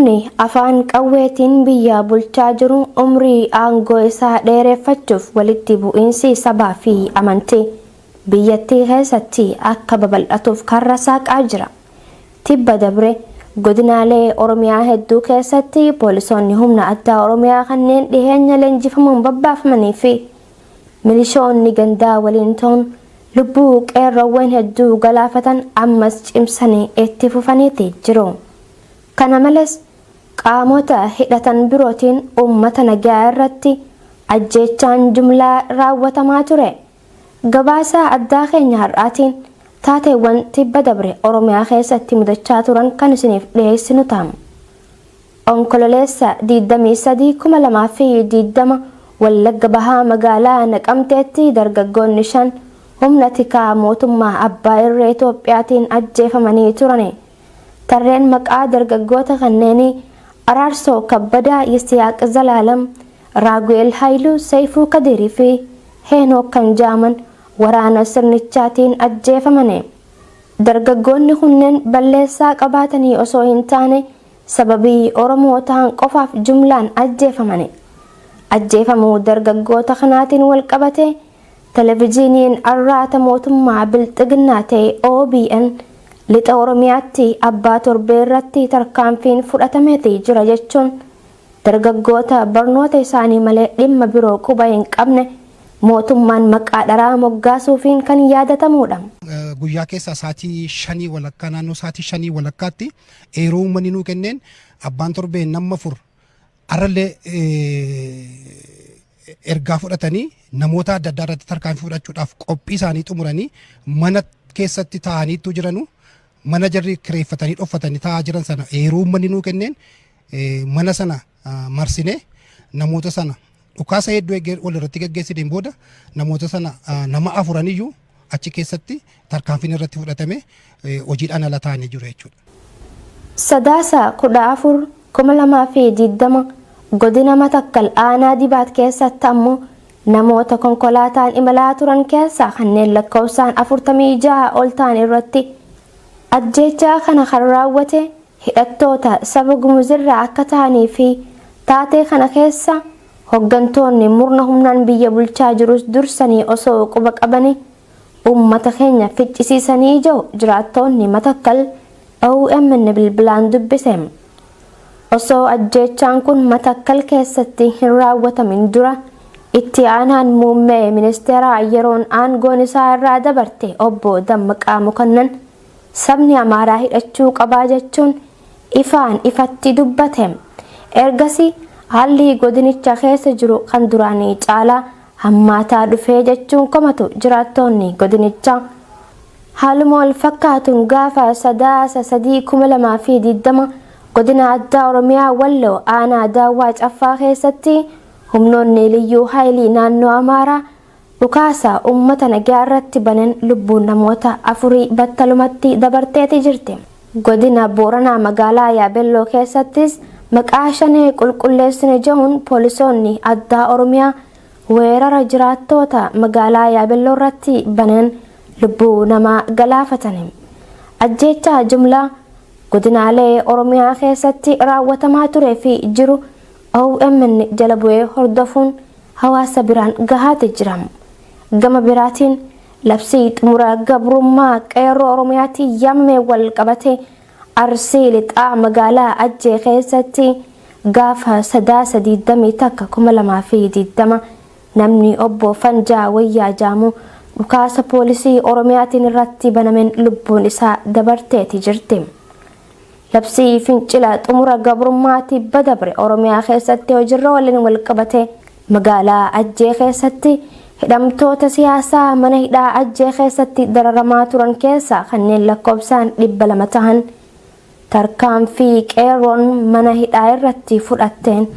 Murni afaan qawweetiin biyya bulchaa jiru umrii aangoo isaa dheereffachuuf walitti bu'iinsi sabaa fi amantii biyyattii keessatti akka babal'atuuf karra saaqaa jira. Tibba dabre godinaalee Oromiyaa hedduu keessatti poolisoonni humna addaa Oromiyaa kanneen dhiheenya leenjifamuun babbaafamanii fi milishoonni gandaa waliin ta'uun lubbuu qeerroowwan hedduu galaafatan ammas cimsanii itti fufaniiti jiru. Kana malees qaamota hidhatan birootiin uummata nagaa irratti ajjeechaan jumlaa raawwatamaa ture. Gabaasa addaa keenya har'aatiin taateewwan tibba dabre Oromiyaa keessatti mudachaa turan kan isiniif dhiyeessinu ta'a. Onkololeessa 23, 2020 Wallagga Bahaa magaalaa Naqamteetti dargaggoonni shan humna tikaa mootummaa abbaa irree Itoophiyaatiin ajjeefamanii turan. Tarreen maqaa dargaggoota kanneenii Araarsoo Kabbadaa, Yisihaaq Zalaalam, Raagu'eel Haayiluu, Seeyfuu Kadirii fi Heenook kan jaaman waraana sirnichaatiin ajjeefamani. Dargaggoonni kunneen balleessaa qabaatanii osoo hin taane sababii Oromoo ta'an qofaaf jumlaan ajjeefamani. Ajjeefamuu dargaggoota kanaatiin wal qabate televezyiiniin arraata mootummaa Bilxiginnaa ta'e OBN lixa Oromiyaatti abbaa torbee irratti tarkaanfiin fudhatameeti jira jechuun dargaggoota barnoota isaanii malee dhimma biroo quba hin qabne mootummaan maqaa dharaa moggaasuufiin kan yaadatamudha. Guyyaa keessaa sa'aatii 5:30, naannoo sa'aatii 5:30tti eeruu uummanni nuu kenneen abbaan torbee nama afur arrallee ergaa fudhatanii namoota adda addaa irratti tarkaanfii fudhachuudhaaf qophii isaanii xumuranii mana keessatti taa'aniitu jiranu, mana jarri kireeffatanii dhoffatanii taa'aa jiran sana eeruu uummanni nuu kenneen mana sana marsinee namoota sana dhukaasa hedduu wal irratti geggeessineen booda namoota sana nama afuraniyyuu achi keessatti tarkaanfiin irratti fudhatame hojiidhaan ala ta'anii jiru jechuudha. Sadaasa 14, 2020 godina Matakkal aanaa Dibaat keessatti ammoo namoota konkolaataan imalaa turan keessaa kanneen lakkoofsaan 46 ol ta'an irratti ajjeechaa kana kan raawwate hidhattoota saba Gumuzirraa akka ta'anii fi taatee kana keessa hoggantoonni murna humnaan biyya bulchaa jirus dursanii osoo quba qabanii uummata keenya ficcisiisanii jiru jiraattoonni Matakkal OMN bilbilaan dubbise. Osoo ajjeechaan kun Matakkal keessatti hin raawwatamin dura itti aanaan muummee ministeeraa yeroon aangoon isaa irraa dabarte obbo Dammaqaa Mokonnon sabni Amaaraa hidhachuu qabaa jechuun ifaan ifatti dubbate. Ergasii haalli godinicha keessa jiru kan duraanii caalaa hammaataa dhufee jechuun komatu jiraattoonni godinichaa. Haaluma wal fakkaatuun gaafa Sadaasa 3, 2020 godina addaa Oromiyaa Walloo aanaa Daawwaa Caffaa keessatti humnoonni liyyuu haayilii naannoo Amaaraa dhukaasa uummata nagaa irratti banan lubbuun namoota afurii battalumatti dabarteeti jirti. Godina Booranaa magaalaa Yaabelloo keessattis maqaa shanee qulqulleessine jehuun poolisoonni addaa Oromiyaa weerara jiraattoota magaalaa Yaabelloo irratti banan lubbuu namaa galaafatan. Ajjeechaa jumlaa godinaalee Oromiyaa keessatti raawwatamaa turee fi jiru OMN jala bu'ee hordofuun hawaasa biraan gahaate jira. Gama biraatiin labsii xumura gabrummaa qeerroo Oromiyaatti yaamame wal qabate Arsii Lixaa magaalaa Ajjee keessatti gaafa Sadaasa 21, 2020 namni obbo Fanjaa Wayyaa Jaamuu dhukaasa poolisii Oromiyaatiin irratti banameen lubbuun isaa dabarteeti jirti. Labsii fincila xumura gabrummaa tibba dabre Oromiyaa keessatti hojiirra waliin wal qabate magaalaa Ajjee keessatti hidhamtoota siyaasaa mana hidhaa Ajjee keessatti dararamaa turan keessaa kanneen lakkoofsaan 200 tahan tarkaanfii qeerroon mana hidhaa irratti fudhatteen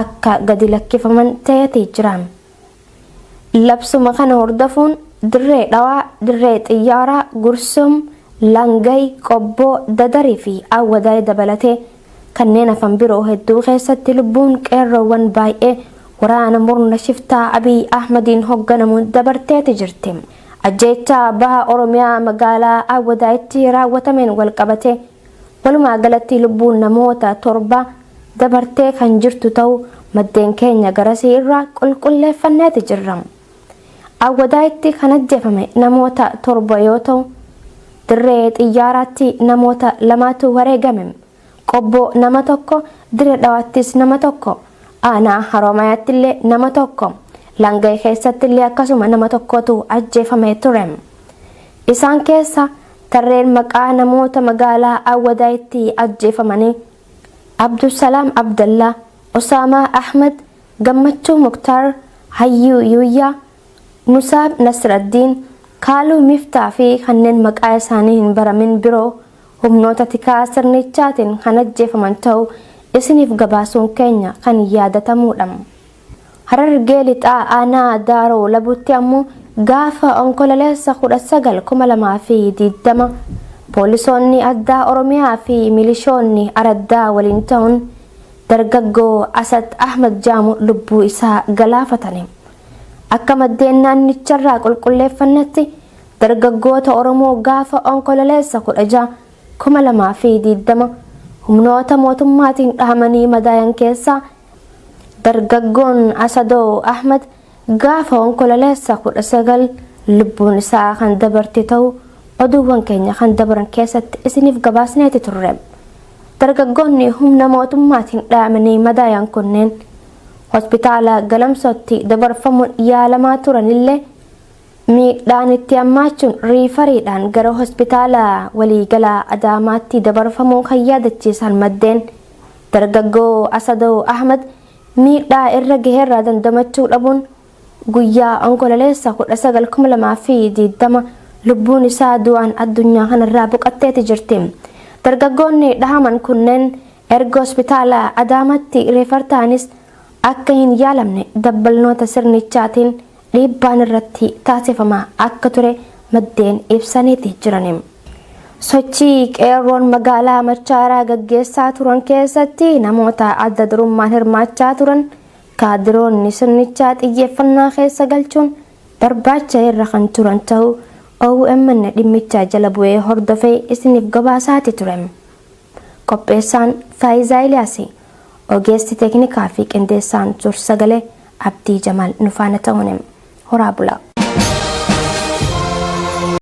akka gadi lakkifaman ta'eeti jira. Labsuma kana hordofuun Dirree Dhawaa, Dirree Xiyyaaraa, Gursum, Langay, Qobboo, Dadarii fi Awwadaay dabalatee kanneen hafan biroo hedduu keessatti lubbuun qeerroowwan baay'ee waraana murna shiftaa Abiy Ahmadiin hoogganamuun dabarteeti jirti. Ajjeechaa baha Oromiyaa magaalaa Awwadaayitti raawwatameen wal qabate Walumaa galatti lubbuun namoota 7 dabartee kan jirtu ta'uu maddeen keenya garasii irraa qulqulleeffanneeti jirra. Awwadaayitti kan ajjeefame namoota 7 yoo ta'u, Dirree Xiyyaaraatti namoota 2tu wareegame. Qobboo nama 1, Dirree Dhawaattis nama 1, Aanaa Haroomayaattillee nama 1, Langay keessattillee akkasuma nama 1tu ajjeefamee ture. Isaan keessa tarreen maqaa namoota magaalaa Awwadaayitti ajjeefamanii Abdulsalaam Abdallaa, Osaamaa Ahmad, Gammachuu Muktaar, Hayyuu Yuuyyaa, Musaab Nasraddiin, Kaaluu Miftaa fi kanneen maqaa isaanii hin baramin biroo humnoota tikaa sirnichaatiin kan ajjeefaman ta'uu isiniif gabaasuun keenya kan yaadatamuudha. Harargee Lixaa Aanaa Daaroo Labuutti ammoo gaafa Onkololeessa 19, 2020 Poolisoonni Addaa Oromiyaa fi milishoonni araddaa waliin ta'uun dargaggoo Asad Ahmad jaamu lubbuu isaa galaafatani. Akka maddeen naannicharraa qulqulleeffannetti dargaggoota Oromoo gaafa Onkololeessa 16, 2020 humnoota mootummaatiin dhahamanii madaayan keessaa Dargaggoon Asadoo Ahmad gaafa Onkololeessa 19 lubbuun isaa kan dabarte ta'uu oduuwwan keenya kan dabran keessatti isiniif gabaasneeti turre. Dargaggoonni humna mootummaatiin dhahamanii madaayan kunneen hospitaala Galamsootti dabarfamuun yaalamaa turanillee miidhaan itti hammaachuun riifariidhaan gara hospitaala waliigalaa Adaamaatti dabarfamuu kan yaadachiisan maddeen, dargaggoo Asadoo Ahmad miidhaa irra gaherraa dandamachuu dhabuun guyyaa Onkololeessa 19,2020 lubbuun isaa du'aan addunyaa kanarraa boqatteeti jirti. Dargaggoonni dhahaman kunneen erga hospitaala Adaamaatti reefar ta'anis akka hin yaalamne dabbalnoota sirnichaatiin dhiibbaan irratti taasifamaa akka ture maddeen ibsaniiti jirani. Sochii qeerroon magaalaa Machaaraa gaggeessaa turan keessatti namoota adda durummaan hirmaachaa turan kaadiroonni sirnichaa xiyyeeffannaa keessa galchuun barbaacha irra kan turan ta'uu OMN dhimmicha jala bu'ee hordofee isiniif gabaasaati ture. Qopheessaan Faayizaa Iliyaasi, ogeessi teeknikaa fi qindeessaan suur-sagalee Abdii Jamaal nu faana ta'uun horaa bulaa.